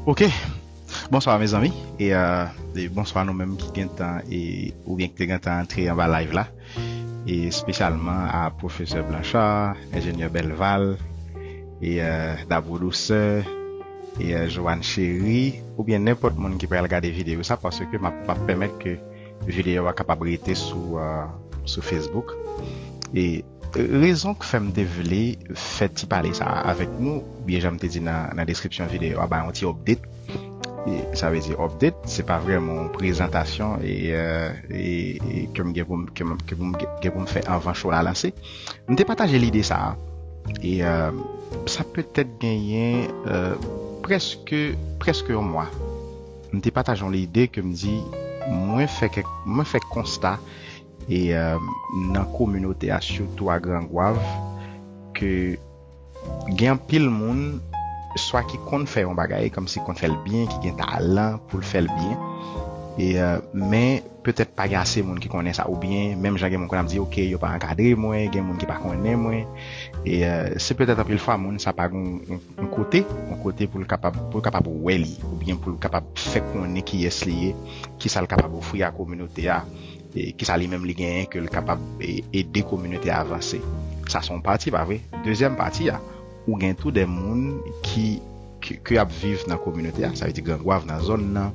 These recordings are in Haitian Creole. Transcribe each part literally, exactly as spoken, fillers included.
Ok. Bonswa mezanmi. E, euh, e bonswa nou menm ki gentan e oubyen ki te gentan antre anba live la. E espesyalman a Pwofesè Blanchard, Enjenyè Belval, e euh, Dabou Douceur, e euh, Joanne Chéry, oubyen nenpòt moun ki pral gade videyo sa, paske m ap, m ap pèmèt ke videyo a kapab rete sou, euh, sou Facebook. E rezon k fè m te vle fè ti pale sa a avèk nou, oubyen jan m te di nan, nan deskripsyon videyo a, ba yon ti update. E sa vle di update, se pa vrèman yon prezantasyon e, euh, e, e ke m gen pou m, ke m, ke pou m gen pou m fè anvan show la lanse. M te pataje lide sa a. E euh, sa petèt genyen euh, prèske, prèske yon mwa. M te pataje yon lide ke m di, mwen fè kèk, mwen fè konsta e euh, nan kominote a, sitou a Gran Gwav, ke gen anpil moun swa ki konn fè yon bagay, kòmsi konn fè l byen, ki gen talan pou l fè l byen, e euh, men petèt pa gen ase moun ki konnen sa, oubyen menm jan gen moun konn ap di, ok, yo pa ankadre mwen, gen moun ki pa konnen mwen, e euh, se petèt anpil fwa moun sa pa gen yon, yon kote, yon kote pou l kapab, pou l kapab wè li, oubyen pou l kapab fè konnen kiyès li ye, kisa l kapab ofri a kominote a, e kisa li menm li genyen ke l kapab e, ede kominote a avanse. Sa se yon pati, pa vre? Dezyèm pati a, ou gen tou de moun ki, ki, ki ap viv nan kominote a, sa vle di Gran Gwav nan zòn nan,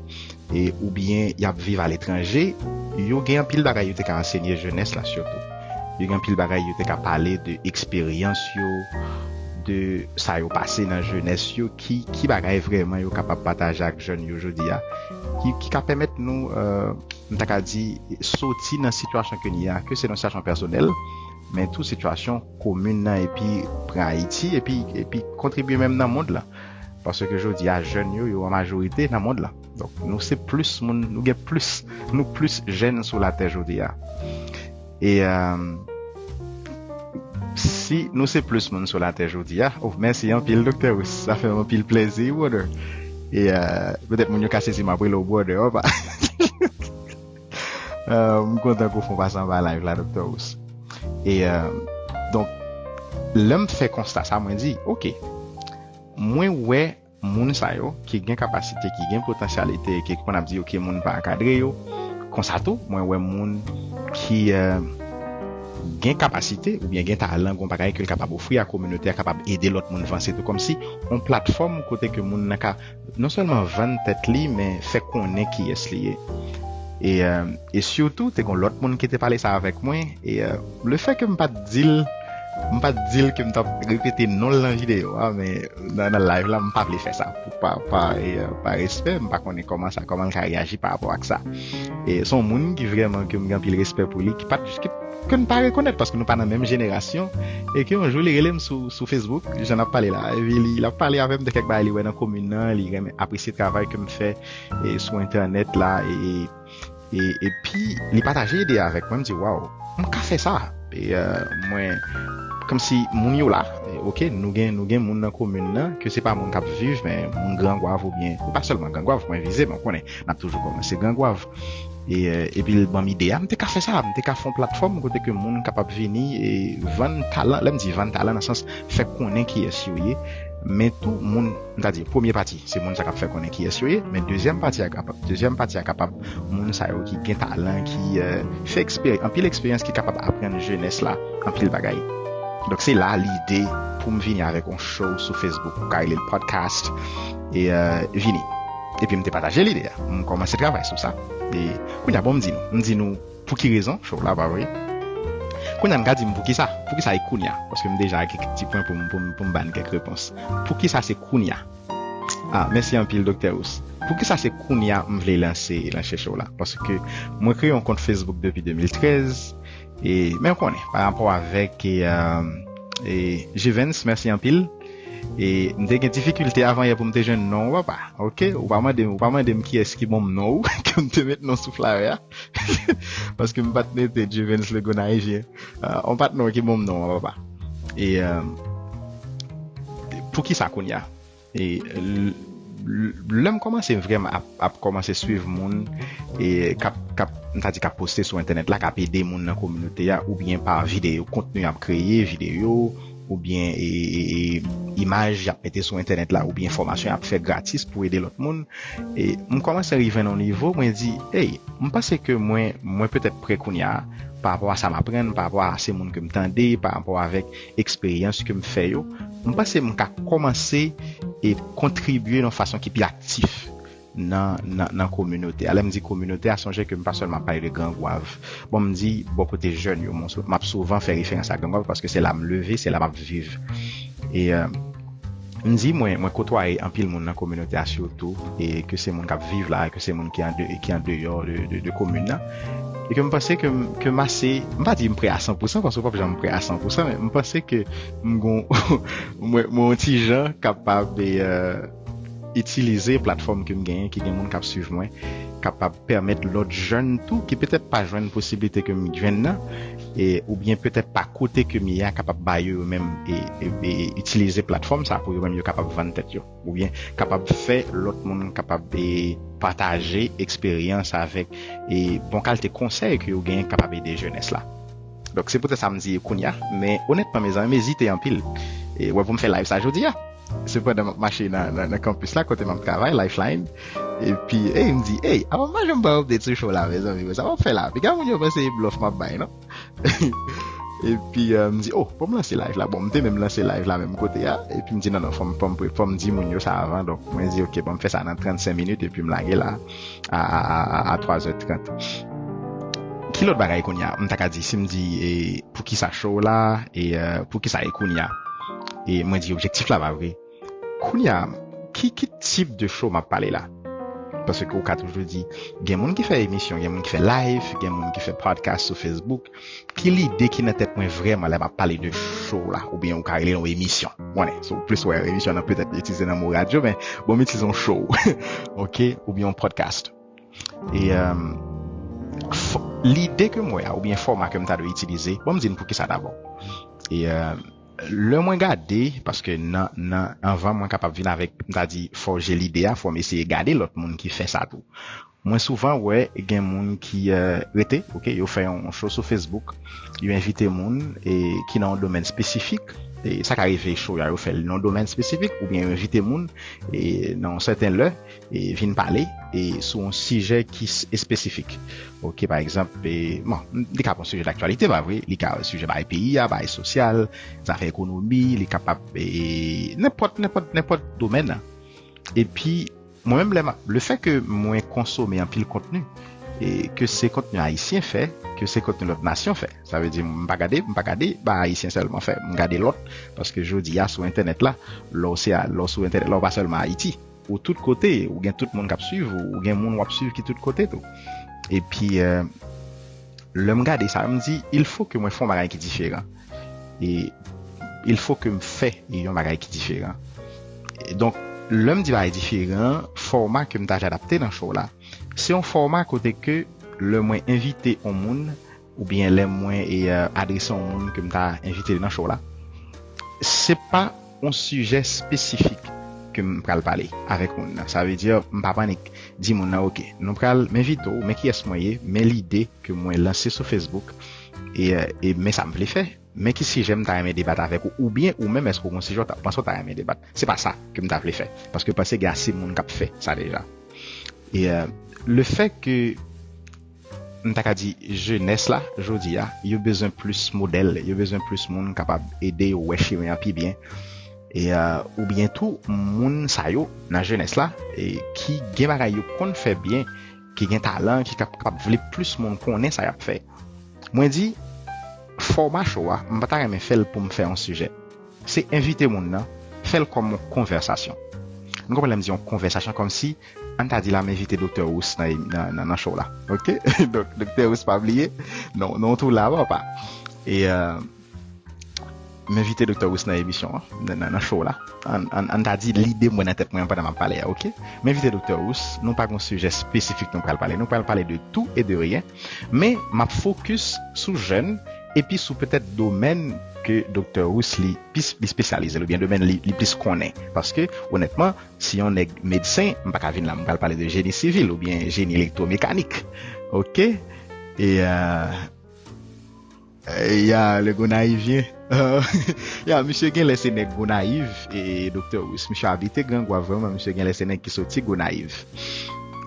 e, oubyen y ap viv aletranje, yo gen anpil bagay yo te ka ansenye jenès la sitou. Yo gen anpil bagay yo te ka pale de eksperyans yo, de sa yo pase nan jenès yo, ki, ki bagay vrèman yo kapab pataje ak jèn yo jodi a, ki, ki ka pèmèt nou, euh, m ta ka di, soti nan sitiyasyon ke n ye a, ke se nan sitiyasyon pèsonèl, men tou sitiyasyon komin nan, epi pran Ayiti, epi, epi kontribye menm nan mond lan. Paske jodi a, jèn yo, yo an majorite nan mond lan. Donk, nou se plis moun, nou gen plis, nou plis jèn sou latè jodi a. E euh, si nou se plis moun sou latè jodi a, oh, mèsi anpil, Doktè Rousse. Sa fè m anpil plezi, brother. E euh, petèt moun yo ka sezi m ap rele w brother, apa. Euh, m kontan ke w fè yon pase anba live la, Doktè Rousse. E euh, donk, lè m fè konsta sa, mwen di, ok, mwen wè moun sa yo ki gen kapasite, ki gen potansyalite, ki konn ap di, ok, moun pa ankadre yo. Konsa tou, mwen wè moun ki euh, gen kapasite oubyen gen talan, gen bagay ke l kapab ofri a kominote a, kapab ede lòt moun vanse tou, kòmsi yon platfòm kote ke moun nan ka non sèlman vann tèt li, men fè konnen kiyès li ye. E, euh, e sitou, te gen lòt moun ki te pale sa avèk mwen, e euh, lefètke m pa t di l, m pa t di l ke m t ap repete non l nan videyo a, men nan, nan live la, m pa vle fè sa. Pou pa, pa, e, euh, pa respè, m pa konnen kòman sa, kòman l ka reyaji pa rapò ak sa. E se yon moun ki vrèman, ke m gen anpil respè pou li, ki pa t, ki, ke n pa rekonèt, paske nou pa nan menm jenerasyon, e ke yon jou li rele m sou, sou Facebook, jan n ap pale la, epi li, l ap pale avè m de kèk bagay li wè nan komin nan, li renmen apresye travay ke m fè, e, sou entènèt la, e, e, epi li pataje ide avèk mwen, m di, waw, m ka fè sa. E, euh, mwen, kòmsi moun yo la, e, ok, nou gen, nou gen moun nan komin nan, ke se pa moun k ap viv, men moun Gran Gwav oubyen, e pa sèlman Gran Gwav, mwen vize, men w konnen, n ap toujou kòmanse Gran Gwav. E, euh, epi l ban m ide a, m te ka fè sa, m te ka fè yon platfòm kote ke moun kapab vini e vann talan, lè m di vann talan nan sans fè konnen kiyès yo ye, men tou moun, m ta di, premye pati, se moun sa k ap fè konnen kiyès yo ye, men dezyèm pati a kapab, dezyèm pati a kapab moun sa yo ki gen talan, ki, euh, fè ekspery-, anpil eksperyans, ki kapab aprann jenès la anpil bagay. Donk se la lide pou m vini avèk yon show sou Facebook, ou ka rele l podcast, e, euh, vini. Epi m te pataje lide a. M kòmanse travay sou sa. E kounye a, bon, m di nou, m di nou pou ki rezon show la, pa vre? Kounye a, n ka di m pou ki sa, pou ki sa e kounye a? Paske m deja gen kèk ti pwen pou m, pou m, pou m ba n kèk repons. Pou ki sa se kounye a? Ah, mèsi anpil, Doktè Rousse. Pou ki sa se kounye a m vle lanse, lanse show la? Paske mwen kreye yon kont Facebook depi de mil trèz, e, men w konnen, pa rapò avèk, e, euh, e, Jivens, mèsi anpil. E m te gen difikilte avan yè pou m te jwenn non w, papa. Ok? Ou pa mande, ou pa mande m kiyès ki ban m non w, ke m te met non sou flayè a. Paske m pa t mete Jivens Legonayvien. Euh, ou pa t non ki ban m non w, papa. E, euh, pou ki sa kounye a? E, l-, l-, lè m kòmanse vrèman ap, ap kòmanse swiv moun, e, k ap, k ap, m ta di k ap poste sou entènèt la, k ap ede moun nan kominote a, oubyen pa videyo, kontni y ap kreye, videyo, oubyen e, e, e, imaj y ap mete sou entènèt la, oubyen fòmasyon y ap fè gratis pou ede lòt moun. E m kòmanse rive nan yon nivo, mwen di, hey, m panse ke mwen, mwen petèt prè kounye a, pa rapò a sa m aprann, pa rapò a se moun ke m tande, pa rapò avèk eksperyans ke m fè yo, m panse m ka kòmanse e kontribye nan yon fason ki pi aktif nan, nan, nan kominote a. Lè m di kominote a, sonje ke m pa sèlman pale de Gran Gwav. Bon, m di bò kote jèn yo, m ap souvan fè referans a Gran Gwav paske se la m leve, se la m ap viv. E euh, m di mwen, mwen kotwaye anpil moun nan kominote a sitou, e ke se moun k ap viv la, ke se moun ki an de, ki an deyò de, de, de komin nan. E ke m panse ke m, ke m ase, m pa di m prè a san pou san, paske w p ap janm prè a san pou san, men m panse ke m gon, mwen, mwen yon ti jan kapab e, euh, itilize platfòm ke m genyen, ki gen moun k ap swiv mwen, kapab pèmèt lòt jèn tou ki petèt pa jwenn posiblite ke m jwenn nan, e, oubyen petèt pa kote ke m ye a, kapab ba yo yo menm e, e, e itilize platfòm sa pou yo menm yo kapab vann tèt yo, oubyen kapab fè lòt moun kapab e, pataje eksperyans avèk e, bon kalite konsèy ke yo genyen kapab ede jenès la. Donk, se poutèt sa m di kounye a, men onètman, mezanmi, m ezite anpil. E, wè, pou m fè live sa jodi a. Se pandan m ap mache nan, nan, nan kanpis la, kote m ap travay, Lifeline. Epi, ey, m di, ey, avan m pa janm ba update sou show la, mezanmi, sa m ap fè la. Piga moun yo panse e blòf m ap bay, non? Epi, euh, m di, oh, bon, m lanse live la. Bon, m te menm lanse live la menm kote a. Epi m di, non, non, fò m, fò m, fò m di moun yo sa avan. Donk, mwen di, ok, bon, m fè sa nan trannsenk minit, epi m lage la a, a, a, a, a twa zè trant. Ki lòt bagay kounye a? M ta ka di, si m di, e, poukisa show la, e, euh, poukisa e kounye a? E mwen di, objektif la pa vre. Kounye a, ki, ki tip de show m ap pale la? Paske ou ka toujou di, gen moun ki fè emisyon, gen moun ki fè live, gen moun ki fè podcast sou Facebook. Ki lide ki nan tèt mwen vrèman lè m ap pale de show la, oubyen ou ka rele l yon emisyon. Mwen, si w plis wè emisyon nan petèt itilize nan mo radyo, men bon, m itilize yon show, ok, oubyen yon podcast. E, euh, fò, lide ke m wè a, oubyen fòma ke m ta dwe itilize, bon, m di n poukisa dabò. E, euh, lè mwen gade, paske nan, nan, anvan mwen kapab vin avèk, m ta di, fòje lide a, fò m eseye gade lòt moun ki fè sa tou. Mwen souvan wè gen moun ki, euh, rete, ok, yo fè yon show sou Facebook, yo envite moun e ki nan yon domèn espesifik, e sa ka rive show a yo fè l nan yon domèn espesifik, oubyen yo envite moun e nan yon sèten lè, e vin pale e sou yon sijè ki s-, espesifik. Ok, pa egzanp, e, bon, li ka pa yon sijè daktyalite, pa vre, li ka yon sijè bay peyi a, bay sosyal, zafè ekonomi, li kapab, e, nenpòt, nenpòt, nenpòt domèn. Epi, mwen menm, lè m ap, le fè ke mwen konsome anpil kontni, e ke se kontni ayisyen fè, ke se kontni lòt nasyon fè. Sa vle di, m pa gade, m pa gade, ba ayisyen sèlman fè. M gade lòt, paske jodi a, sou entènèt la, lè w se a, lè w sou entènèt la, w pa sèlman Ayiti. Ou tout kote, ou gen tout moun k ap swiv ou, ou gen moun w ap swiv ki tout kote tou. Epi, euh, lè m gade sa, m di, il faut que mwen fè yon bagay ki diferan. E il faut que m fè yon bagay ki diferan. E donk, lè m di bagay diferan, fòma ke m ta adapte nan show la, se yon fòma kote ke lè mwen envite yon moun, oubyen lè mwen e, euh, adrese yon moun ke m ta envite li nan show la, se pa yon sijè espesifik ke m pral pale avèk moun nan. Sa vle di, m pa panik. Di moun nan, ok, nou pral, m envite w, men kiyès mwen ye, men lide ke mwen lanse sou Facebook, e, euh, e men sa m vle fè, men ki sijè m ta renmen debat avèk ou, oubyen ou menm, èske w gen yon sijè w ta, panse w ta renmen debat? Se pa sa ke m ta vle fè, paske m panse gen ase moun k ap fè sa deja. E, euh, le fè ke m ta ka di jenès la, jodi a, yo bezwen plis modèl, yo bezwen plis moun kapab ede yo wè chemen an pi byen. E, euh, oubyen tou, moun sa yo nan jenès la, e ki gen bagay yo konn fè byen, ki gen talan, ki kap-, kapab vle plis moun konnen sa y ap fè. Mwen di, fòma show a, m pa ta renmen fè l pou m fè yon sijè. Se envite moun nan, fè l kòm yon konvèsasyon. Nou konprann lè m di yon konvèsasyon, kòmsi, ann ta di la, m envite Doktè Rousse nan, nan, nan, nan show la. Ok? Donk, Doktè Rousse pa bliye, non, non, tou la, papa. E, euh, m envite Doktè Rousse nan emisyon an, nan, nan, nan show la. Ann, ann, ann ta di lide mwen nan tèt mwen pandan m ap pale a, ok? M envite Doktè Rousse, nou pa gen yon sijè espesifik nou pral pale. Nou pral pale de tout e de ryen. Men, m ap fokis sou jèn, epi sou petèt domèn ke Doktè Rousse li plis, li espesyalize l, oubyen domèn li, li plis konnen. Paske, onètman, si yon nèg medsen, m pa ka vin la, m pral pale de jeni sivil oubyen jeni elektwomekanik. Ok? E, euh, Ya, le Gonaivyen. Ya, misye genlè se nèg Gonayiv, e Doktè Rous. Misye abite Grangwav vrèman, misye genlè se nèg ki soti Gonayiv.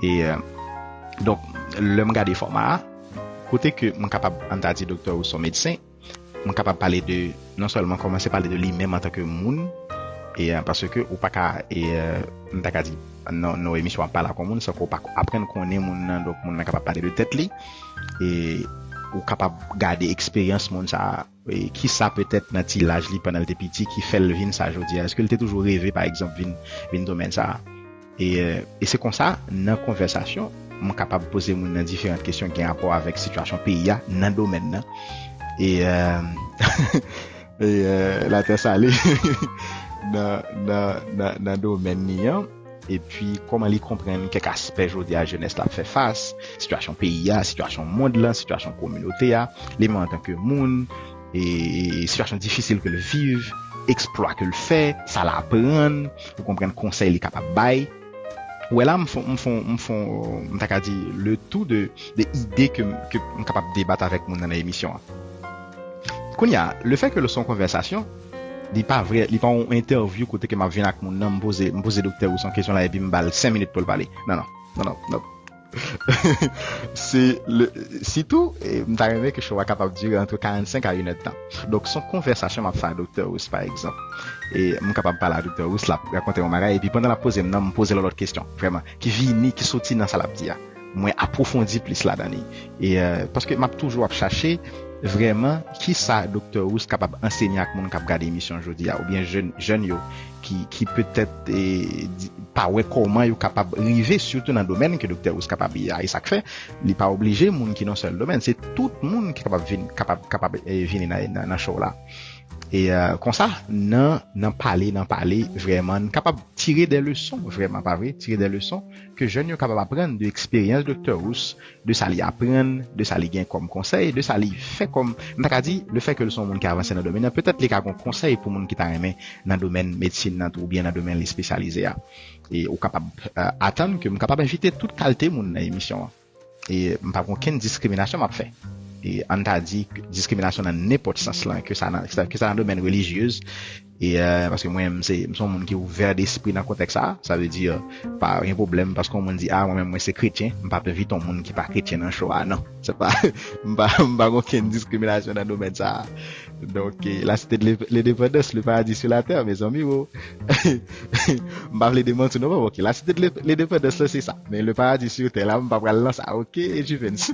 E, donk, lè m gade fòma a, kote ke mwen kapab, ann ta di, Doktè Rous se yon medsen, mwen kapab pale de, non sèlman kòmanse pale de li menm antanke moun, e, paske ou pa ka, e, m ta ka di, nan yon emisyon ap pale ak yon moun, san ke w pa aprann konnen moun nan, donk moun nan kapab pale de tèt li, e ou kapab gade eksperyans moun sa a, e kisa petèt nan ti laj li pandan l te piti ki fè l vin sa jodi a. Èske l te toujou reve, pa egzanp, vin, vin domèn sa a? E, e se konsa, nan konvèsasyon, mwen kapab poze moun nan diferan kesyon ki gen rapò avèk sitiyasyon peyi a nan domèn nan. E, e, e, Latè Sale nan, nan, nan, nan domèn li an. Epi kòman li konprann kèk aspè jodi a jenès la ap fè fas, sitiyasyon peyi a, sitiyasyon mond lan, sitiyasyon kominote a, li menm antanke moun, e, e sitiyasyon difisil ke l viv, eksplwa ke l fè, sa l aprann, ou konprann konsèy li kapab bay. Ou wè la, m fon, m fon, m fon, m ta ka di le tou de, de ide ke, ke m kapab debat avèk moun nan nan emisyon an. Kounye a, le fè ke l se yon konvèsasyon, li pa vre, li pa yon entèvyou kote ke m ap vin ak moun nan, m poze, m poze Doktè Rous yon kesyon la, epi m ba l senk minit pou l pale. Non, non, non, non, non. Se le, sitou, e, m ta renmen ke show a kapab dire antre karannsenk a yon èdtan. Donk, se yon konvèsasyon m ap fè a Doktè Rous, pa egzanp. E m kapab pale a Doktè Rous, l ap rakonte yon bagay, epi pandan l ap poze m nan, m poze l lòt kesyon, vrèman, ki vini, ki soti nan sa l ap di a. Mwen apwofondi plis ladan li. E, e, paske m ap toujou ap chache vrèman kisa Doktè Rous kapab ansenye ak moun k ap gade emisyon jodi a, oubyen jèn, jèn yo ki, ki petèt, e, di, pa wè kòman yo kapab rive, sitou nan domèn ke Doktè Rous kapab ye a. E sa k fè, li pa oblije moun ki nan sèl domèn. Se tout moun ki kapab vin, kapab, kapab, e, vini nan, nan, nan show la. E, e, konsa, nan, nan pale, nan pale, vrèman, n kapab tire de leson, vrèman, pa vre, tire de leson ke jèn yo kapab aprann de eksperyans Doktè Rous, de sa li aprann, de sa li gen kòm konsèy, de sa li fè kòm, m ta ka di, le fè ke l se yon moun ki avanse nan domèn nan, petèt li ka gen konsèy pou moun ki ta renmen nan domèn medsin nan tou, oubyen nan domèn li espesyalize a. E ou kapab, e, atann ke m kapab envite tout kalte moun nan emisyon an. E m pa gen okenn diskriminasyon m ap fè. E ann ta di diskriminasyon nan nenpòt sans lan, ke sa nan, ke sa nan domèn relijyez, e, e, paske mwen, m se, m se yon moun ki ouvè despri nan kontèks sa, sa vle di, e, pa gen pwoblèm, paske yon moun di, a, mwen menm, mwen se kretyen, m p ap envite yon moun ki pa kretyen nan show a, non. Se pa, m pa, m pa gen okenn diskriminasyon nan domèn sa. Donk, e, la cité de l'indépendance, le paradis sur la terre, mezanmi, wo. M pa vle demanti non, pa, ok, la cité de l'indépendance la, se sa. Men le paradis sur terre la, m pa pral nan sa, ok, Juvens.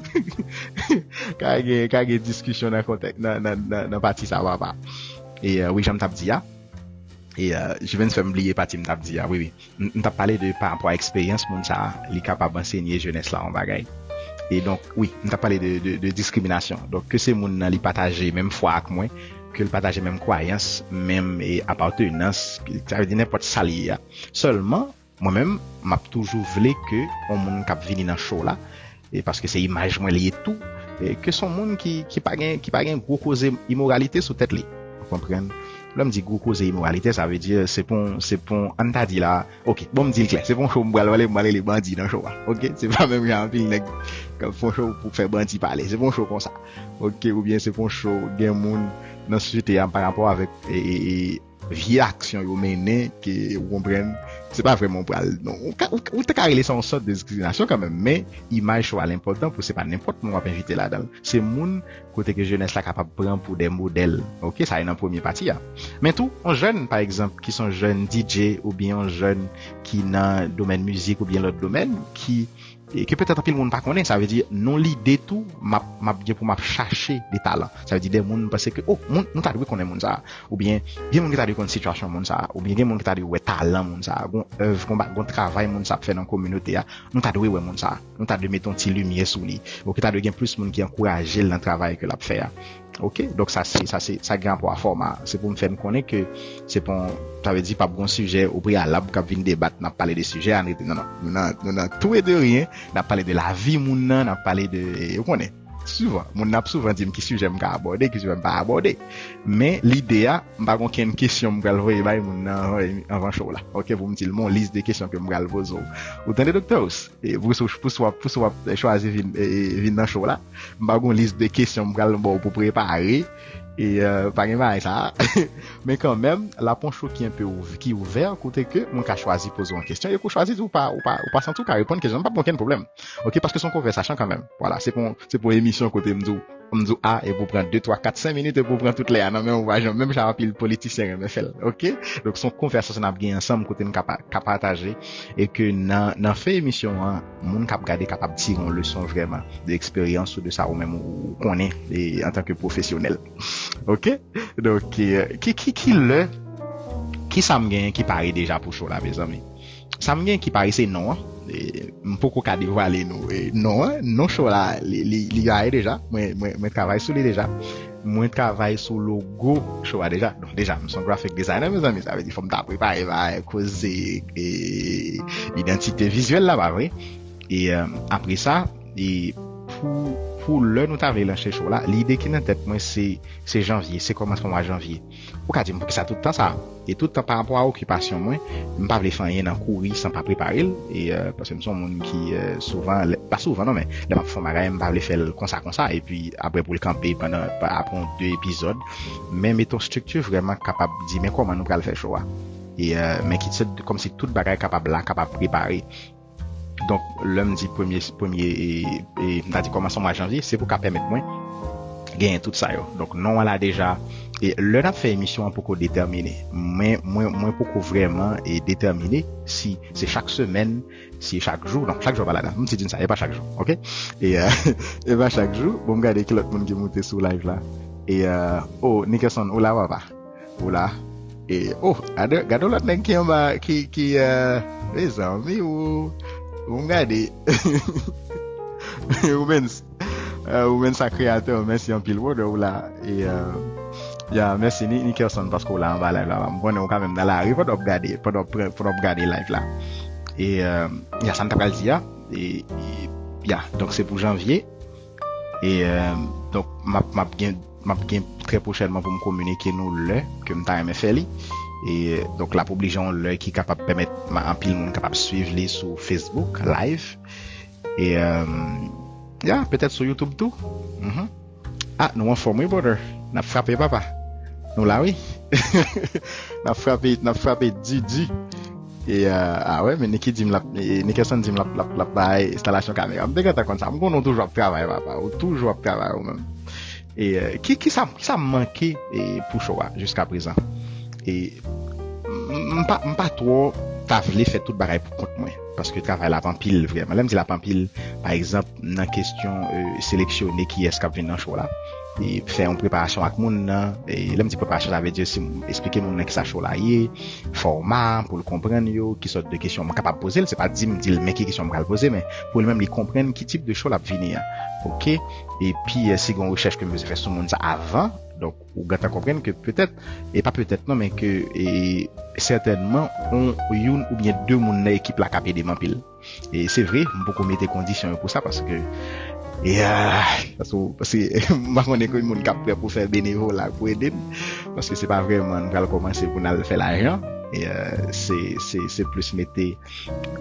Ka gen, ka gen diskisyon nan kontèks, nan, nan, nan, nan pati sa, papa. E, e, wi, jan m t ap di a. E, e, Juvens fè m bliye pati m t ap di a, wi, wi. M, m t ap pale de pa rapò a eksperyans moun sa a, li kapab ansenye jenès la yon bagay. E donk, wi, m t ap pale de, de, de diskriminasyon. Donk, ke se moun nan li pataje menm fwa ak mwen, ke l pataje menm kwayans, menm, e, apatenans, sa vle di nenpòt sa l ye a. Sèlman, mwen menm, m ap toujou vle ke yon moun k ap vini nan show la, e paske se imaj mwen li ye tou, e ke se yon moun ki, ki pa gen, ki pa gen gwo koze imoralite sou tèt li. Ou konprann? Lè m di gwo koze imoralite, sa vle di, se pa yon, se pa yon, ann ta di la, ok, bon, m di l klè, se pa yon show m pral pale, m pral rele bandi nan show a. Ok? Se pa menm jan anpil nèg k ap fè yon show pou fè bandi pale. Se pa yon show konsa. Ok? Oubyen se pa yon show, gen moun nan sosyete a pa rapò avèk, e, e, e, vye aksyon yo mennen, ke ou konprann, se pa vrèman pral, non. Ou ka, ou, ou te ka rele sa yon sòt de diskriminasyon kanmenm, men imaj show a l enpòtan pou se pa nenpòt moun w ap envite ladan l. Se moun kote ke jenès la kapab pran pou de modèl. Ok, sa e nan premye pati a. Men tou, yon jèn, pa egzanp, ki se yon jèn D J oubyen yon jèn ki nan domèn mizik oubyen lòt domèn, ki e ke petèt anpil moun pa konnen, sa vle di, nan lide tou, m ap, m ap gen pou m ap chache de talan. Sa vle di, de moun m panse ke, oh, moun, nou ta dwe konnen moun sa a. Oubyen, gen moun ki ta dwe konn sitiyasyon moun sa a. Oubyen, gen moun ki ta dwe wè talan moun sa a. Gon èv, gon ba-, gon travay moun sa a ap fè nan kominote a. Nou ta dwe wè moun sa a. Nou ta dwe mete yon ti limyè sou li. Ou ki ta dwe gen plis moun ki ankouraje l nan travay ke l ap fè a. Ok, donk sa se, sa se, sa gen rapò a fòma. Se pou m fè n konnen ke se pa yon, sa vle di p ap gen yon sijè o preyalab k ap vin debat, n ap pale de sijè a, n rete, non, non. Nou nan, nou nan tou e de ryen, n ap pale de lavi moun nan, n ap pale de, ou konnen. souvan. Moun nan ap souvan di m ki sijè m ka abòde, ki sijè m pa abòde. Men lide a, m pa gen okenn kesyon m pral voye bay moun nan anvan, anvan show la. Ok, pou m di l, men yon lis de kesyon ke m pral poze w. Ou tande, Doktè Ous? E pou sou, pou sou, pou sou ap chwazi vin, e, vin nan show la. M pa gen yon lis de kesyon m pral ba w pou prepare. E, euh, pa gen bagay sa. Men kanmenm, l ap yon show ki enpe ouv-, ki ouvè, kote ke mwen ka chwazi poze yon kesyon. E kou chwazi di ou pa, ou pa, ou pa santi ou ka reponn kesyon, m p ap gen okenn pwoblèm. Ok, paske se yon konvèsasyon kanmenm. Vwala, se pou, se pou emisyon kote m di w, m di w A, e pou pran de, twa, kat, senk minit, e pou pran tout lè a nan men w, pa janm, menm jan anpil politisyen renmen fè l. Ok? Donk, se yon konvèsasyon n ap gen ansanm kote n ka pa-, ka pataje, e ke nan, nan fen emisyon an, moun k ap gade kapab tire yon leson vrèman de eksperyans ou de sa ou menm ou, ou konnen e, antanke pwofesyonèl. Ok? Donk, e, ki, ki, ki lè, ki sa m genyen ki pare deja pou show la, mezanmi? Sa m gen ki pare se non an. E, m poko ka devwale nou, e, non an, non show la, li, li, li pare deja. Mwen, mwen, mwen travay sou li deja. Mwen travay sou logo show a deja. Donk, deja, m se yon graphic designer, mezanmi. Sa vle di, fò m ta prepare bagay, koze, e, idantite vizyèl la, pa vre? E, euh, apre sa, e, pou, pou lè nou ta vle lanse show la, lide ki nan tèt mwen, se, se janvye, se kòmansman mwa janvye. Ou ka di m poukisa tout tan sa? E tout tan pa rapò a okipasyon mwen, m pa vle fè anyen nan kouri san pa prepare l. E, euh, paske m se yon moun ki, euh, souvan, lè, pa souvan non, men lè m ap fè yon bagay, m pa vle fè l konsa, konsa, epi apre pou l kanpe pandan, pa, apre yon de epizòd. Men mete yon estrikti vrèman kapab di, men kòman nou pral fè show a? E, euh, men kit se kòmsi tout bagay kapab la, kapab prepare. Donk, lè m di premye, premye, e, e, m ta di kòmansman mwa janvye, se pou ka pèmèt mwen genyen tout sa yo. Donk, non an la deja, e lè n ap fè emisyon an poko detèmine. Mwen, mwen, mwen poko vrèman, e, detèmine si se chak semèn, si chak jou, non, chak jou pa ladan. M di, di n sa, e pa chak jou, ok? E, euh, e pa chak jou. Bon, m gade ki lòt moun ki moute sou live la. E, euh, oh, Nickerson, ou la, papa? Ou la? E, oh, gade, gade yon lòt nèg ki anba, ki, ki, euh, mezanmi, ou, ou m gade. Ou menm, euh, ou menm sa kreyatè, mèsi anpil, brother, ou la. E, euh, ya, mèsi, Ni-, Nickerson, paske ou la anba live la. M konnen ou kanmenm nan lari, pandan w ap gade, pandan w ap pran, pandan w ap gade live la. E, euh, ya, sa n ta pral di a. E, e, ya, donk se pou janvye. E, euh, donk, m ap, m ap gen, m ap gen trè pwochènman pou m kominike nou lè ke m ta renmen fè li. E, donk, l ap oblije yon lè ki kapab pèmèt ma-, anpil moun kapab swiv li sou Facebook, live. E, euh, ya, petèt sou YouTube tou. Mhm. Ah, nou anfòm, wi, brother. N ap frape, papa. Nou la, wi. N ap frape, n ap frape di, di. E, euh, ah wè, men Nicky di m l ap, e, Nickerson di m l ap, l ap, l ap bay enstalasyon kamera. M te gentan konn sa. M konnen w toujou ap travay, papa. Ou toujou ap travay ou menm. E, euh, ki, ki sa, ki sa m manke, e, pou show a jiska prezan? E, m, m pa, m pa twò ta vle fè tout bagay pou kont mwen. Paske travay la ap anpil, vrèman. Lè m di l ap anpil, pa egzanp, nan kesyon, e, seleksyone kiyès k ap vin nan show la. E fè yon preparasyon ak moun nan. E lè m di preparasyon, sa vle di si m eksplike moun nan kisa show la ye, fòma, pou l konprann yo, ki sòt de kesyon m kapab poze l. Se pa di m di l men ki kesyon m pral poze, men pou li menm li konprann ki tip de show l ap vini an. Ok? Epi, e, si gen yon rechèch ke m bezwen fè sou moun sa avan, donk, ou gentan konprann ke petèt, e pa petèt non, men ke, e, sètènman, on, youn oubyen de moun nan ekip la k ap ede m anpil. E se vre, m poko mete kondisyon yo pou sa, paske, e, ah, paske, paske m pa konnen ki moun k ap prè pou fè benevola pou ede n, paske se pa vrèman n pral kòmanse pou n al fè lajan. E, euh, se, se, se plis mete,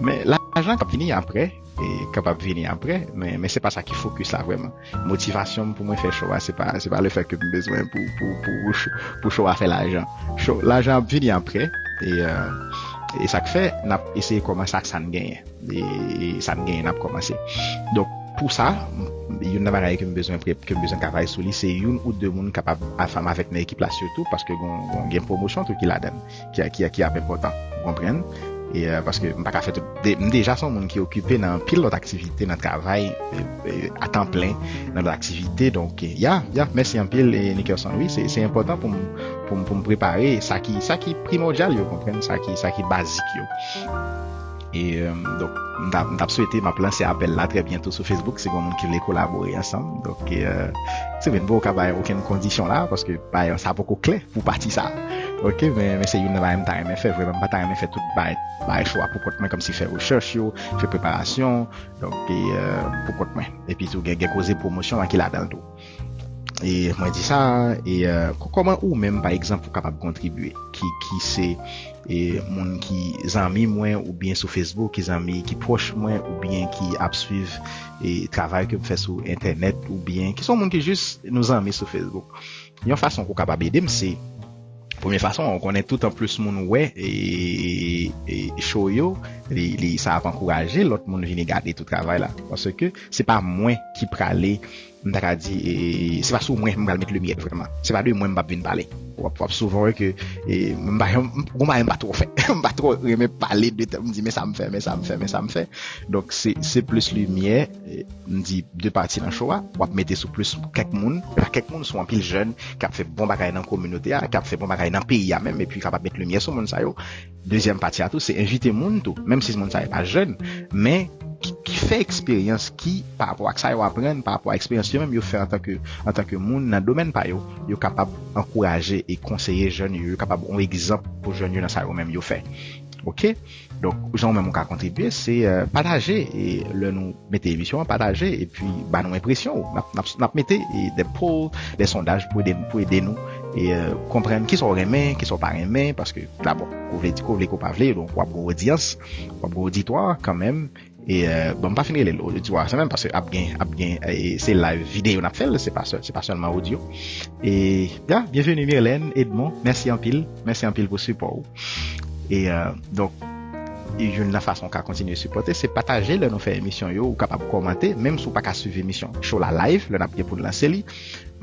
men lajan k ap vini apre, e kapab vini apre, men, men se pa sa ki fokis la vrèman. Motivasyon m pou mwen fè show a, se pa, se pa le fèt ke m bezwen pou, pou, pou, pou ch-, pou show a fè lajan. Show, lajan ap vini apre, e, euh, e sa k fè n ap eseye kòmanse ak sa n genyen. E, e sa n genyen, n ap kòmanse. Donk, pou sa, m, youn nan bagay ke m bezwen pre-, ke m bezwen travay sou li, se youn ou de moun kapab ansanm avèk nan ekip la sitou, paske gon, gon, gen pwomosyon tou ki ladan l, ki, ki, ki ap enpòtan, ou konprann? E, euh, paske m pa ka fè tout, de-, m deja se yon moun ki okipe nan anpil lòt aktivite, nan travay, e, e, a tan plen, nan lòt aktivite. Donk, e, ya, ya, mèsi anpil, e, Nickerson. Wi, se, se enpòtan pou m, pou m, pou m prepare sa ki, sa ki primòdyal yo, konprann, sa ki, sa ki bazik yo. E, euh, donk, m t ap, m t ap swete, m ap lanse apèl la trè byento sou Facebook, si gen moun ki vle kolabore ansanm. Donk, e, euh, se vre, m poko ka bay okenn kondisyon la, paske, bay, sa poko klè pou pati sa. Ok, men, men se youn nan bagay m ta renmen fè, vrèman, m pa ta renmen fè tout bagay, bagay show a pou kont mwen, kòmsi fè rechèch yo, fè preparasyon, donk, e, euh, pou kont mwen. Epi tou, gen, gen koze pwomosyon an ki ladan l tou. E mwen di sa, e, euh, kò-, kòman ou menm, pa egzanp, ou kapab kontribye? Ki, ki se, e, moun ki zanmi mwen, oubyen sou Facebook, ki zanmi ki pwòch mwen, oubyen ki ap swiv, e, travay ke m fè sou entènèt, oubyen ki se yon moun ki jis nou zanmi sou Facebook? Yon fason ke w kapab ede m, se, premye fason, ou konnen toutan plis moun wè, e, e, e show yo, li, li, sa ap ankouraje lòt moun vini gade tout travay la. Paske se pa mwen ki prale, m ta ka di, e, se pa sou mwen m pral met limyè vrèman. Se pa de mwen m p ap vin pale. W ap, w ap souvan wè ke, e, m pa, m, gon bagay m pa twò fè. M pa twò renmen pale de tèt, m di, men sa m fè, men sa m fè, men sa m fè. Donk, se, se plis limyè, e, m di, de pati nan show a, w ap mete sou plis kèk moun, pa kèk moun, sou anpil jèn k ap fè bon bagay nan kominote a, k ap fè bon bagay nan peyi a menm, epi kapab met limyè sou moun sa yo. Dezyèm pati a tou, se envite moun tou, menm si moun sa yo pa jèn, men ki, ki fè eksperyans, ki, pa rapò ak sa yo aprann, pa rapò a eksperyans yo menm yo fè antanke, antanke moun nan domèn pa yo, yo kapab ankouraje e konseye jèn yo, yo kapab yon egzanp pou jèn yo nan sa yo menm yo fè. Ok? Donk, jan ou menm ou ka kontribye, se, euh, pataje, e lè nou mete emisyon an, pataje, epi ba nou enpresyon ou. N ap, n ap, n ap mete, e, de poll, de sondaj pou ede, pou ede nou, e, euh, konprann kisa w renmen, kisa w pa renmen, paske, dabò, ko vle di, ko vle, ko pa vle, donk w ap gen odyans, w ap gen oditwa kanmenm, e, euh, bon, m pa fin rele l oditwa sa menm, paske ap gen, ap gen, e, se live videyo n ap fè l, se pa sèl, se pa sèlman odyo. E, ya, byenveni Mirlène, Edmond, mèsi anpil, mèsi anpil pou sipò ou. E, euh, donk, e youn nan fason w ka kontinye sipòte, se pataje lè nou fè emisyon yo, ou kapab kòmante, menm si w pa ka swiv emisyon show la live, lè n ap gen pou n lanse li,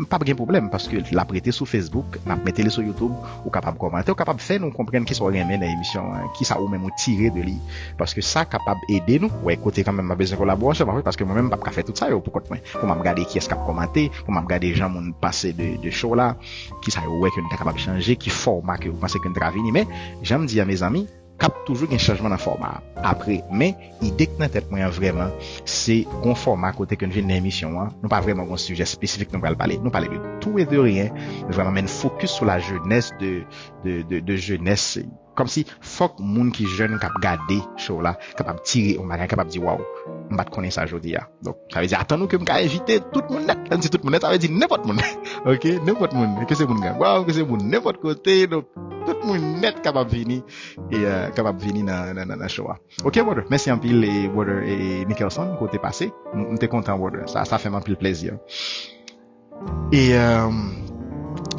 p ap gen pwoblèm, paske l ap rete sou Facebook, n ap mete li sou YouTube, ou kapab kòmante, ou kapab fè nou konprann kisa w renmen nan emisyon an, kisa ou menm ou tire de li, paske sa kapab ede nou, wè, kote kanmenm m ap bezwen kolaborasyon, paske mwen menm m p ap ka fè tout sa yo pou kont mwen, pou m ap gade kiyès k ap kòmante, pou m ap gade jan moun panse de, de show la, kisa yo wè ke nou ta kapab chanje, ki fòma ke yo panse ke nou ta ka vini. Men, jan m di a, mezanmi, k ap toujou gen chanjman nan fòma a. Apre, men, ide k nan tèt mwen an vrèman, se gon fòma kote ke n vin nan emisyon an, nou pa vrèman gon sijè espesifik nou pral pale. Nou pale de tout e de ryen, vrèman, men n fokis sou la jeunesse de, de, de, de jeunesse. Kòmsi fòk moun ki jèn k ap gade show la kapab tire yon bagay, kapab di, "Waw, m pa t konnen sa jodi a." Donk, sa vle di, atann nou ke m ka envite tout moun nèt. Lè m di tout moun nèt, sa vle di nenpòt moun. Ok, nenpòt moun. Ke se moun Grangwav, ke se moun nenpòt kote. Donk, tout moun nèt kapab vini, e, euh, kapab vini nan, nan, nan, nan show a. Ok, brother, mèsi anpil, e, brother, e, Nickelson, ke w te pase. M, m te kontan, brother. Sa, sa fè m anpil plezi. E, euh,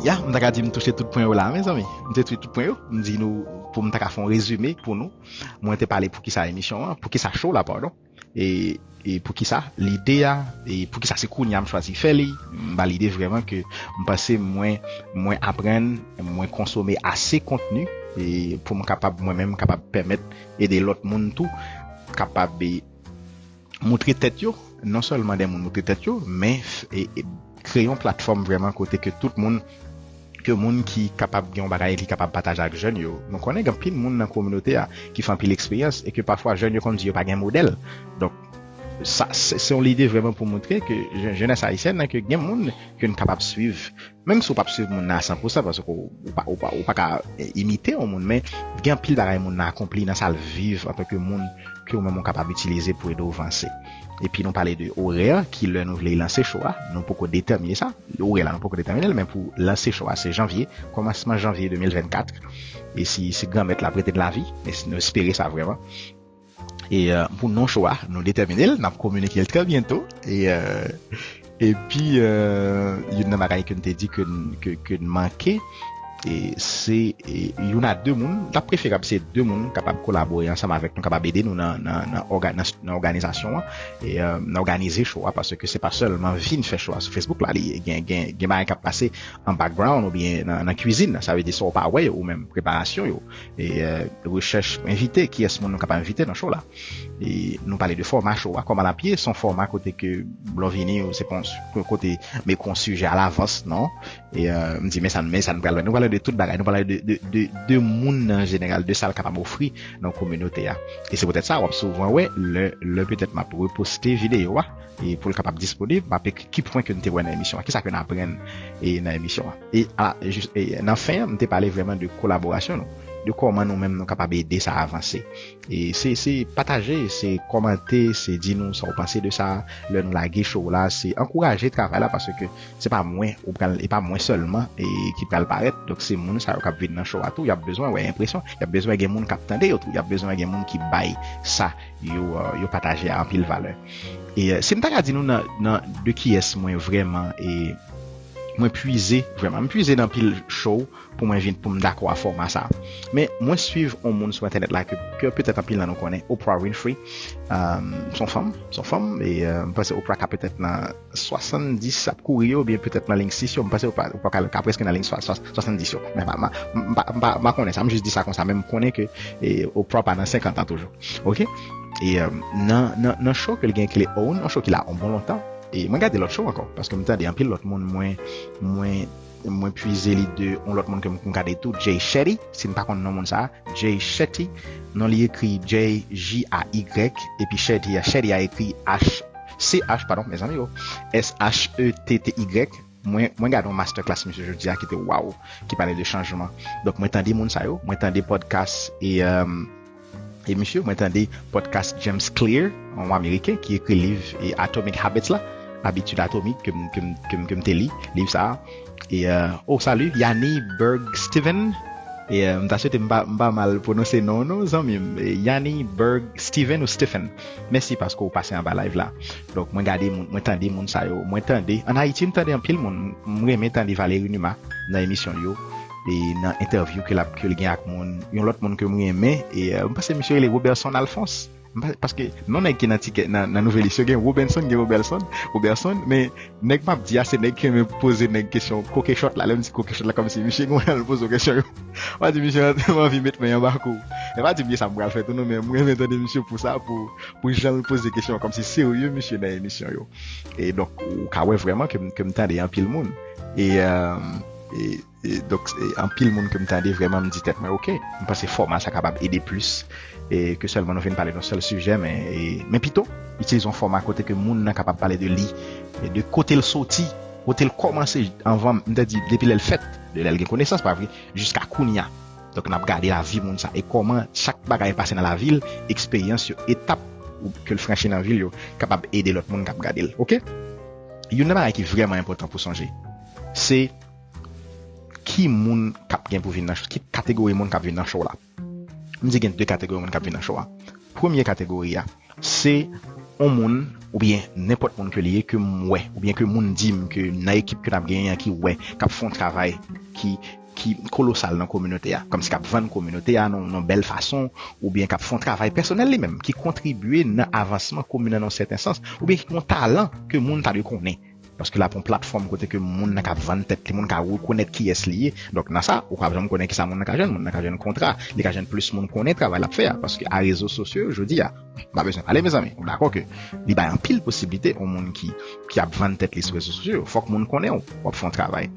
ya, m ta ka di m touche tout pwen yo la, mezanmi. M te touche tout pwen yo. M di nou, pou m ta ka fè yon rezime pou nou. Mwen te pale poukisa emisyon an, poukisa show la, padon. E, e poukisa lide a, e poukisa se kounye a m chwazi fè li. M ba lide vrèman ke m panse mwen, mwen aprann, mwen konsome ase kontni, e pou m kapab, mwen menm, kapab pèmèt ede lòt moun tou, kapab, e, moutre tèt yo, non sèlman de moun moutre tèt yo, men f-, e, e, kreye yon platfòm vrèman kote ke tout moun, ke moun ki kapab gen yon bagay li kapab pataje ak jèn yo. Nou konnen gen anpil moun nan kominote a ki fè anpil eksperyans e ke pafwa jèn yo konn di yo pa gen modèl. Donk, sa, se, se yon lide vrèman pou moutre ke je-, jenès ayisyèn nan, ke gen moun ke n kapab swiv. Menm si w p ap swiv moun nan a san pou san, paske w, w pa, w pa, w pa ka, e, imite yon moun, men gen anpil bagay moun nan akonpli nan sa l viv antanke moun ke ou menm ou kapab itilize pou ede w vanse. Epi nou pale de orè, ki lè nou vle lanse show a, nou poko detèmine sa. Orè la, nou poko detèmine l, men pou lanse show a, se janvye, kòmansman janvye de mil vennkat. E si, si Granmèt la prete n lavi, e si nou espere sa vrèman. E, euh, pou non show a, nou detèmine l, n ap kominike l trè byento. E, euh, epi, euh, youn nan bagay ke n te di ke n, ke, ke n manke, e se, e, youn a de moun, l ap preferab se de moun kapab kolabore ansanm avèk nou, kapab ede nou nan, nan, nan òga-, nan, nan òganizasyon an, e, euh, nan òganize show a, paske se pa sèlman vin fè show a sou Facebook la, li gen, gen, gen bagay k ap pase an background oubyen nan, nan kwizin nan, sa vle di sa w pa wè yo ou menm, preparasyon yo, e, euh, rechèch envite, kiyès moun nou kapab envite nan show la. E nou pale de fòma show a, Kòman l ap ye, se yon fòma kote ke lè w vini, se pa yon s-, kote m ekri yon sijè alavans, non. E, euh, m di, men sa, men sa nou pral wè. Nou pale de tout bagay, nou pale de, de, de, de moun an jeneral, de sa l kapab ofri nan kominote a. E se poutèt sa, w ap souvan wè, lè, lè petèt m ap reposte videyo a, e pou l kapab disponib, m ap ekri ki pwen ke n te wè nan emisyon an, kisa ke n aprann e nan emisyon an. E a, jis, e nan fen an, m te pale vrèman de kolaborasyon nou, de kòman nou menm nou kapab ede sa avanse. E se, se pataje, se kòmante, se di nou sa w panse de sa, lè nou lage show la, se ankouraje travay la, paske se pa mwen ou pral, e pa mwen sèlman e ki pral parèt. Donk se moun sa yo k ap vin nan show a tou, y ap bezwen wè enpresyon, y ap bezwen gen moun k ap tande yo tou, y ap bezwen gen moun ki bay sa yo, euh, yo pataje a anpil valè. E euh, si m ta ka di nou nan, nan de kiyès mwen vrèman e mwen pwize, vrèman, m pwize nan pil show pou mwen vin, pou m dakò a fòma sa. Men mwen swiv yon moun sou entènèt la ke, ke petèt anpil nan nou konnen, Oprah Winfrey. Um, se yon fanm, se yon fanm, e euh, m panse Oprah ka petèt nan swasanndis ap kouri yo, oubyen petèt nan liy sis yo, m panse Oprah, Oprah ka, ka prèske nan liy swa, swa, swasanndis yo. Men m pa, m pa, m pa, m pa, m pa konnen sa, m jis di sa konsa, men m konnen ke e, Oprah pa nan senkant an toujou. Oke? E euh, nan, nan, nan show ke l gen ke l own, yon show ki la yon bon lontan, e mwen gade lòt show ankò, paske m tande anpil lòt moun, mwen, mwen, mwen pwize li de yon lòt moun ke m, m gade tou, Jay Shetty, si n pa konn non moun sa, Jay Shetty, non li ekri J J A Y, epi Shetty a, Shetty a ekri H, C H, padon, mezanmi yo, S H E T T Y, mwen, mwen gade yon masterclass misye jodi a ki te waw, ki pale de chanjman. Donk mwen tande moun sa yo, mwen tande podcast e, euh, e misye, mwen tande podcast James Clear, yon Ameriken ki ekri liv e Atomic Habits la, Abitid Atomik ke m, ke m, ke m, ke m te li, liv sa a. E, euh, oh, salut, Yanni Berg Steven. E euh, m ta swete m pa, m pa mal pwononse non, non, zanmi m. E, Yanni Berg Steven ou Stephen. Mèsi paske w pase anba live la. Donk, mwen gade moun, mwen tande moun sa yo. Mwen tande, ann Ayiti, m tande anpil moun. M renmen tande Valérie Numa nan emisyon l yo. E nan entèvyou ke l ap, ke l gen ak moun. Yon lòt moun ke m renmen, e euh, m panse misye rele Roberson Alphonse. M pa, paske non nèg ki nan tikè, nan, nan Nouvèlis yo, gen Robenson, gen Roberson, Roberson, men nèg m ap di a, se nèg ki renmen poze nèg kesyon kokechòt la. Lè m di kokechòt la, kòmsi misye gen yon jan l poze w kesyon yo. W a di misye an, m anvi met men anba kou. E pa di m gen sa m pral fè tou non, men m renmen tande misye pou sa, pou, pou jan l poze kesyon, kòmsi serye misye nan emisyon yo. E donk, ou ka wè vrèman ke m, ke m tande anpil moun. E, euh, e, e donk, e, anpil moun ke m tande vrèman m di tèt mwen, oke, m panse fòma sa kapab ede plis e ke sèlman nou vin pale de yon sèl sijè, men, e, men pito itilize yon fòma kote ke moun nan kapab pale de li, e de kote l soti, kote l kòmanse anvan, m te di, depi lè l fèt, de lè l gen konesans, pa vre, jiska kounye a. Donk, n ap gade lavi moun sa e kòman chak bagay pase nan lavi l, eksperyans yo, etap ou, ke l franchi nan vi l yo, kapab ede lòt moun k ap gade l. Oke? Youn nan bagay ki vrèman enpòtan pou sonje, se ki moun k ap gen pou vin nan show, ki kategori moun k ap vin nan show la. M di gen de kategori moun k ap vin nan show a. Premye kategori a, se yon moun oubyen nenpòt moun ke li ye ke m wè, oubyen ke moun di m ke nan ekip ke n ap genyen an ki wè, k ap fè yon travay ki, ki kolosal nan kominote a, kòmsi k ap vann kominote a nan, nan bèl fason, oubyen k ap fè yon travay pèsonèl li menm, ki kontribye nan avansman komin nan nan yon sèten sans, oubyen ki gen yon talan ke moun ta dwe konnen. Paske l ap yon platfòm kote ke moun nan ka vann tèt li, moun ka rekonèt kiyès li ye. Donk, nan sa, ou pa janm konnen kisa moun nan ka jwenn. Moun nan ka jwenn kontra, li ka jwenn plis moun konnen travay l ap fè a. Paske a rezo sosyo yo jodi a, m pa bezwen pale, mezanmi. Ou dakò ke li bay anpil posiblite yon moun ki, ki ap vann tèt li sou rezo sosyo yo. Fòk moun konnen w, w ap fè yon travay.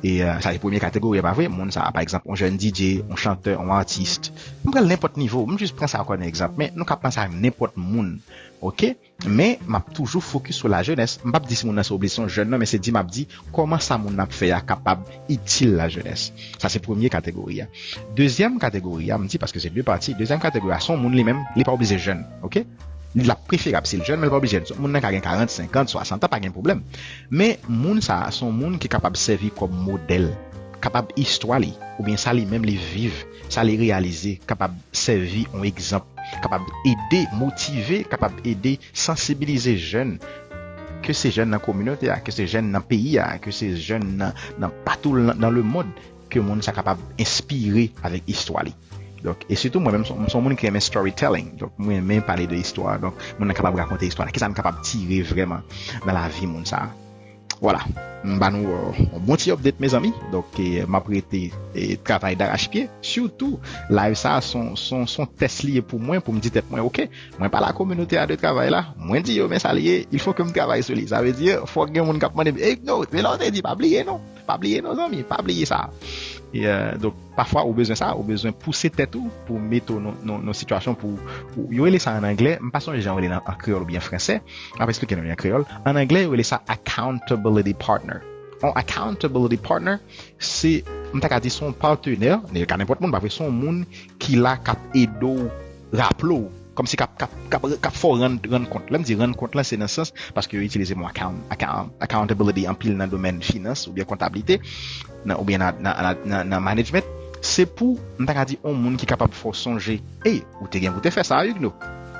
E euh, sa se premye kategori a, pa vre? Moun sa, pa egzanp, yon jèn D J, yon chantè, yon atis. M pral nenpòt nivo, m jis pran sa kòm egzanp. Men nou ka panse a nenpòt moun, oke? Men, m ap toujou fokis sou lajenès. M p ap di si moun nan se oblije se yon jèn non, men se di m ap di kòman sa moun nan ap fè a kapab itil lajenès. Sa se premye kategori a. Dezyèm kategori a, m di paske se de pati. Dezyèm kategori a, se yon moun li menm, li pa oblije jèn, oke? L ap preferab si l jèn, men l pa oblije jèn. Moun nan ka gen karant, senkant, swasant an, pa gen pwoblèm. Men moun sa a, se yon moun ki kapab sèvi kòm modèl, kapab istwa li, oubyen sa li menm li viv, sa li reyalize, kapab sèvi yon egzanp, kapab ede motive, kapab ede sansibilize jèn, ke se jèn nan kominote a, ke se jèn nan peyi a, ke se jèn nan, nan patou nan, nan lemond, ke moun sa kapab enspire avèk istwa li. Donk, e sitou mwen menm, m se yon moun ki renmen storytelling. Donk, mwen renmen pale de istwa. Donk, moun nan kapab rakonte istwa la. Kisa n kapab tire vrèman nan lavi moun sa a? Vwala. M ba nou euh, yon bon ti update, mezanmi. Donk, e, m ap rete e, travay darachpye. Sitou, live sa, se yon, se yon, se yon tès li ye pou mwen, pou m di tèt mwen, oke, mwen pale a kominote a de travay la, mwen di yo, men sa li ye, il faut que m travay sou li. Sa vle di, fòk gen moun k ap mande m, e, no, men la w te di, pa bliye, non. Pa bliye non zanmi, pa bliye sa. E, euh, donk, pafwa ou bezwen sa, ou bezwen pouse tèt ou pou mete w nan, nan, nan sitiyasyon pou, pou, yo rele sa an anglè, m pa sonje jan yo rele l an, an kreyòl oubyen fransè, m ap eksplike nou li an kreyòl. An anglè, yo rele sa accountability partner. On accountability partner, se, m ta ka di, se yon patenè, ka nenpòt moun, pa vre, se yon moun ki la k ap ede w raple w, kòmsi k ap, k ap, k ap, k ap fè w rann, rann kont. Lè m di rann kont la, se nan sans, paske yo itilize mo account, account, accountability anpil nan domèn finans oubyen kontablite, nan, oubyen nan, nan, nan, nan, nan management. Se pou, m ta ka di, yon moun ki kapab fè w sonje, hey, ou te gen pou te fè sa, Hugues, non?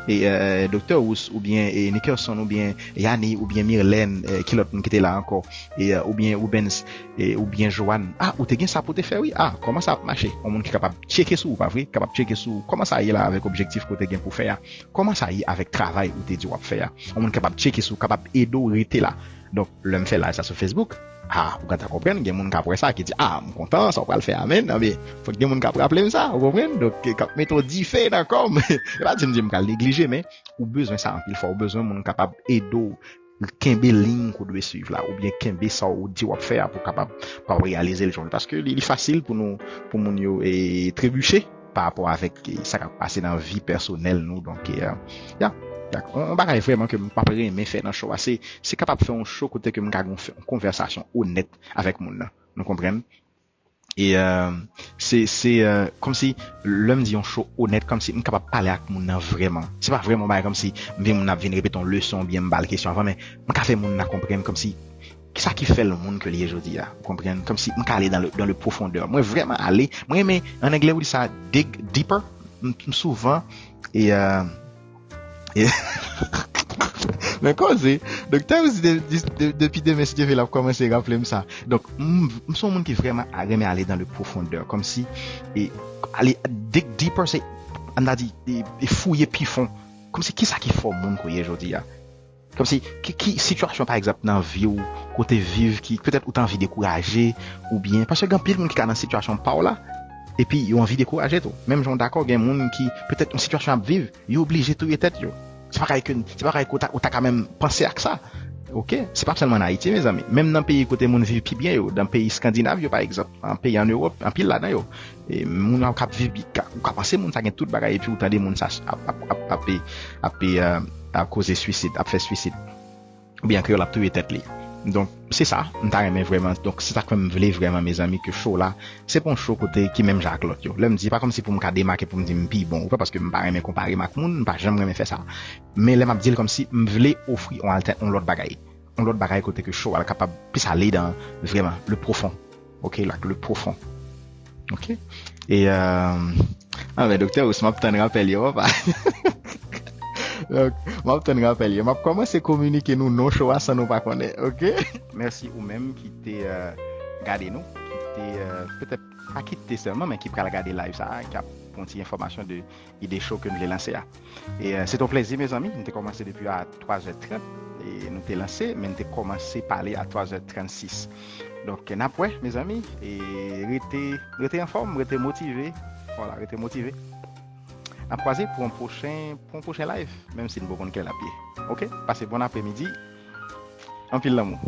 E, euh, Doktè Rousse, oubyen, e, Nickerson, oubyen Yani, oubyen Mirlène, euh, ki lòt moun ki te la ankò, e, euh, oubyen Rubens, e, oubyen Joanne. Ah, ou te gen sa pou te fè, wi. Ah, kòman sa ap mache? Yon moun ki kapab tcheke sou ou, pa vre? Kapab tcheke sou ou. Kòman sa ye la avèk objektif ke w te gen pou fè a? Kòman sa ye avèk travay ou te di w ap fè a? Yon moun kapab tcheke sou ou, kapab ede w rete la. Donk, lè m fè live sa sou Facebook, ah, ou gentan konprann, gen moun k ap wè sa, ki di, ah, m kontan, sa w pral fè a, men, anben, fòk gen moun k ap raple m sa, ou konprann? Donk, k ap mete yon dife nan kò m. E pa di m di m pral neglije, men ou bezwen sa anpil fwa, ou bezwen moun kapab ede w kenbe liy ke w dwe swiv la, oubyen kenbe sa w di w ap fè a pou w kapab, pou w reyalize l jan w vle. Paske li, li fasil pou nou, pou moun yo, e, trebiche pa rapò avèk, e, sa k ap pase nan vi pèsonèl nou. Donk, e, ya, ya, yon, yon bagay vrèman ke m p ap renmen fè nan show a, se, se kapab fè yon show kote ke m ka gen yon fè, yon konvèsasyon onèt avèk moun nan. Nou konprann? E, euh, se, se, euh, kòmsi, lè m di yon show onèt, kòmsi m kapab pale ak moun nan vrèman. Se pa vrèman yon bagay kòmsi m vin, moun ap vin repete yon leson oubyen m ba l kesyon avan, men m ka fè moun nan konprann kòmsi kisa ki fè l moun ke l ye jodi a. Ou konprann? Kòmsi m ka ale dans le, dans le profondeur. Mwen vrèman ale, mwen renmen, an anglè ou di sa, dig deeper. M, m souvan, e, euh, e, men koze, Doktè Rousse di, di, de, depi demen, si Dye vle, l ap kòmanse raple m sa. Donk, m, m se yon moun ki vrèman a-, renmen ale dans le profondeur. Kòmsi, e, ale dig deeper, se, ann ta di, e, e fouye pi fon. Kòmsi, kisa ki fè w moun ke w ye jodi a? Kòmsi, ki, ki sitiyasyon, pa egzanp, nan vi w, ke w te viv, ki petèt ou te anvi dekouraje, oubyen, paske gen anpil moun ki ka nan sitiyasyon pa w la, epi yo anvi dekouraje tou. Menm jan w dakò, gen moun ki, petèt, yon sitiyasyon y ap viv, yo oblije touye tèt yo. Se pa bagay ke, se pa bagay ke w ta, ou ta ka menm panse ak sa. Oke? Se pa sèlman an Ayiti, mezanmi. Menm nan peyi kote moun viv pi byen yo, nan peyi Eskandinav yo, pa egzanp, nan peyi an Ewòp, anpil ladan yo, e, moun nan k ap viv, ka, ou ka panse moun sa gen tout bagay, epi ou tande moun sa ap, ap, ap, ap, ap, euh, ap koze swisid, ap fè swisid. Oubyen an kreyòl, ap touye tèt li. Donk, se sa, m ta renmen vrèman. Donk, se sa k fè m vle vrèman, mezanmi, ke show la, se pa yon show kote ki menm jan ak lòt yo. Lè m di, pa kòmsi pou m ka demake, pou m di m pi bon, ou kwè, paske m pa renmen konpare m ak moun, m pa janm renmen fè sa. Men lè m ap di l kòmsi, m vle ofri yon altè, yon lòt bagay. Yon lòt bagay kote ke show a l kapab plis ale dans vrèman le profond. Oke, like, le profond. Oke? E, euh, ah, men, Doktè Rousse, m ap tann rapèl yo, papa. Donk, m ap tann rapèl yo. M ap kòmanse kominike nou non show a san nou pa konnen, oke? Mèsi ou menm ki te, euh, gade nou, ki te, euh, petèt pa ki te sèlman, men ki pral gade live sa a, k ap pran ti enfòmasyon de ide show ke n vle lanse a. E, euh, se te yon plèzi, mezanmi. Nou te kòmanse depi a twa zè trant, e nou te lanse, men n te kòmanse pale a twa zè trannsis. Donk, n ap wè, mezanmi, e rete, rete anfòm, rete motive. Vwala, rete motive. N ap kwaze pou yon pwochen, pou yon pwochen live, menm si n poko konn kilè l ap ye. Oke? Pase bon apremidi. Anpil lanmou.